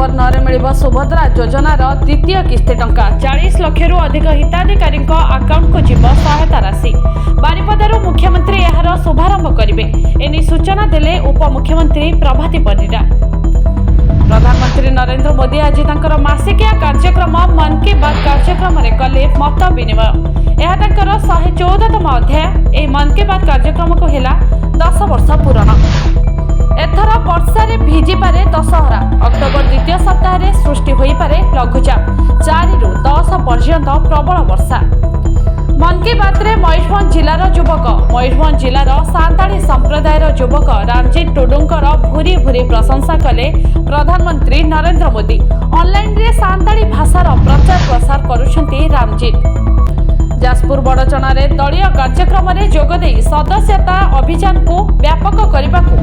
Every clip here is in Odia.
ଅକ୍ଟୋବର 9ରେ ମିଳିବ ସୁଭଦ୍ରା ଯୋଜନାର ଦ୍ୱିତୀୟ କିସ୍ତି ଟଙ୍କା। 40 ଲକ୍ଷରୁ ଅଧିକ ହିତାଧିକାରୀଙ୍କ ଆକାଉଣ୍ଟକୁ ଯିବ ସହାୟତା ରାଶି। ବାରିପଦାରୁ ମୁଖ୍ୟମନ୍ତ୍ରୀ ଏହାର ଶୁଭାରମ୍ଭ କରିବେ। ଏନେଇ ସୂଚନା ଦେଲେ ଉପମୁଖ୍ୟମନ୍ତ୍ରୀ ପ୍ରଭାତୀ ପରିଡ଼ା। ପ୍ରଧାନମନ୍ତ୍ରୀ ନରେନ୍ଦ୍ର ମୋଦି ଆଜି ତାଙ୍କର ମାସିକିଆ କାର୍ଯ୍ୟକ୍ରମ ମନ୍ କି ବାତ୍ କାର୍ଯ୍ୟକ୍ରମରେ କଲେ ମତ ବିନିମୟ। ଏହା ତାଙ୍କର 114ତମ ଅଧ୍ୟାୟ। ଏହି ମନ୍ କି ବାତ୍ କାର୍ଯ୍ୟକ୍ରମକୁ ହେଲା 10 ବର୍ଷ ପୂରଣ। ଏଥର ବର୍ଷାରେ ଭିଜିପାରେ ଦଶହରା। ଅକ୍ଟୋବର ଦ୍ୱିତୀୟ ସପ୍ତାହରେ ସୃଷ୍ଟି ହୋଇପାରେ ଲଘୁଚାପ। 4ରୁ 10 ପର୍ଯ୍ୟନ୍ତ ପ୍ରବଳ ବର୍ଷା। ମନ୍ କି ବାତ୍ରେ ମୟୂରଭଞ୍ଜ ଜିଲ୍ଲାର ଯୁବକ। ମୟୂରଭଞ୍ଜ ଜିଲ୍ଲାର ସାନ୍ତାଳୀ ସମ୍ପ୍ରଦାୟର ଯୁବକ ରାମଜିତ ଟୁଡୁଙ୍କର ଭୁରି ଭୁରି ପ୍ରଶଂସା କଲେ ପ୍ରଧାନମନ୍ତ୍ରୀ ନରେନ୍ଦ୍ର ମୋଦି। ଅନଲାଇନରେ ସାନ୍ତାଳୀ ଭାଷାର ପ୍ରଚାର ପ୍ରସାର କରୁଛନ୍ତି ରାମଜିତ। ଯାଜପୁର ବଡ଼ଚଣାରେ ଦଳୀୟ କାର୍ଯ୍ୟକ୍ରମରେ ଯୋଗଦେଇ ସଦସ୍ୟତା ଅଭିଯାନକୁ ବ୍ୟାପକ କରିବାକୁ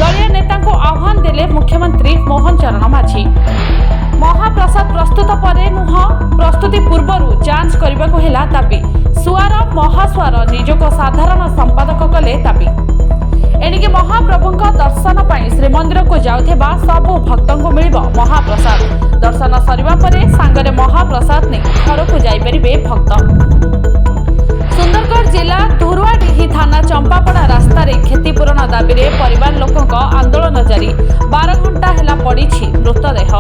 ଦଳୀୟ ନେତାଙ୍କୁ ଆହ୍ୱାନ ଦେଲେ ମୁଖ୍ୟମନ୍ତ୍ରୀ ମୋହନ ଚରଣ ମାଝୀ। ମହାପ୍ରସାଦ ପ୍ରସ୍ତୁତ ପରେ ନୁହଁ, ପ୍ରସ୍ତୁତି ପୂର୍ବରୁ ଯାଞ୍ଚ କରିବାକୁ ହେଲା ଦାବି। ସୁଆର ମହାସୁଆର ନିଜକୁ ସାଧାରଣ ସମ୍ପାଦକ କଲେ ଦାବି। ଏଣିକି ମହାପ୍ରଭୁଙ୍କ ଦର୍ଶନ ପାଇଁ ଶ୍ରୀମନ୍ଦିରକୁ ଯାଉଥିବା ସବୁ ଭକ୍ତଙ୍କୁ ମିଳିବ ମହାପ୍ରସାଦ। ଦର୍ଶନ ସରିବା ପରେ ସାଙ୍ଗରେ ମହାପ୍ରସାଦ ନେଇ ଘରକୁ ଯାଇପାରିବେ ଭକ୍ତ। ସୁନ୍ଦରଗଡ଼ ଜିଲ୍ଲା ଧୁରୁଆଡିହି ଥାନା ଚମ୍ପାପଡ଼ା ରାସ୍ତାରେ କ୍ଷତିପୂରଣ ଦାବିରେ ପରିବାର ଲୋକଙ୍କ ଆନ୍ଦୋଳନ ଜାରି। 12 ଘଣ୍ଟା ହେଲା ପଡ଼ିଛି ମୃତଦେହ।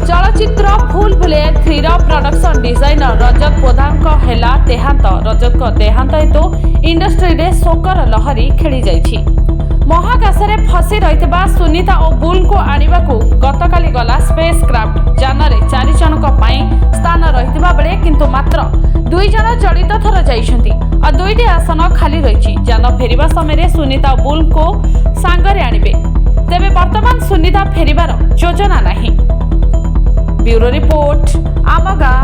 ଚଳଚ୍ଚିତ୍ର ଭୁଲ ଭୁଲେୟା 3ର ପ୍ରଡକ୍ସନ ଡିଜାଇନର ରଜତ ପୋଦ୍ଦାରଙ୍କ ହେଲା ଦେହାନ୍ତ। ରଜତଙ୍କ ଦେହାନ୍ତ ହେତୁ ଇଣ୍ଡଷ୍ଟ୍ରିରେ ଶୋକର ଲହରୀ ଖେଳିଯାଇଛି। ମହାକାଶରେ ଫସି ରହିଥିବା ସୁନିତା ଓ ବୁଲଙ୍କୁ ଆଣିବାକୁ ଗତକାଲି ଗଲା ସ୍ପେସ୍ କ୍ରାଫ୍ଟ। ଯାନରେ ଚାରି ଜଣଙ୍କ ପାଇଁ ସ୍ଥାନ ରହିଥିବା ବେଳେ କିନ୍ତୁ ମାତ୍ର ଦୁଇ ଜଣ ଚଳିତ ଥର ଯାଇଛନ୍ତି ଆଉ ଦୁଇଟି ଆସନ ଖାଲି ରହିଛି। ଯାନ ଫେରିବା ସମୟରେ ସୁନିତା ଓ ବୁଲଙ୍କୁ ସାଙ୍ଗରେ ଆଣିବେ। ତେବେ ବର୍ତ୍ତମାନ ସୁନିତା ଫେରିବାର ଯୋଜନା ନାହିଁ। ବ୍ୟୁରୋ ରିପୋର୍ଟ, ଆମ ଗାଁ।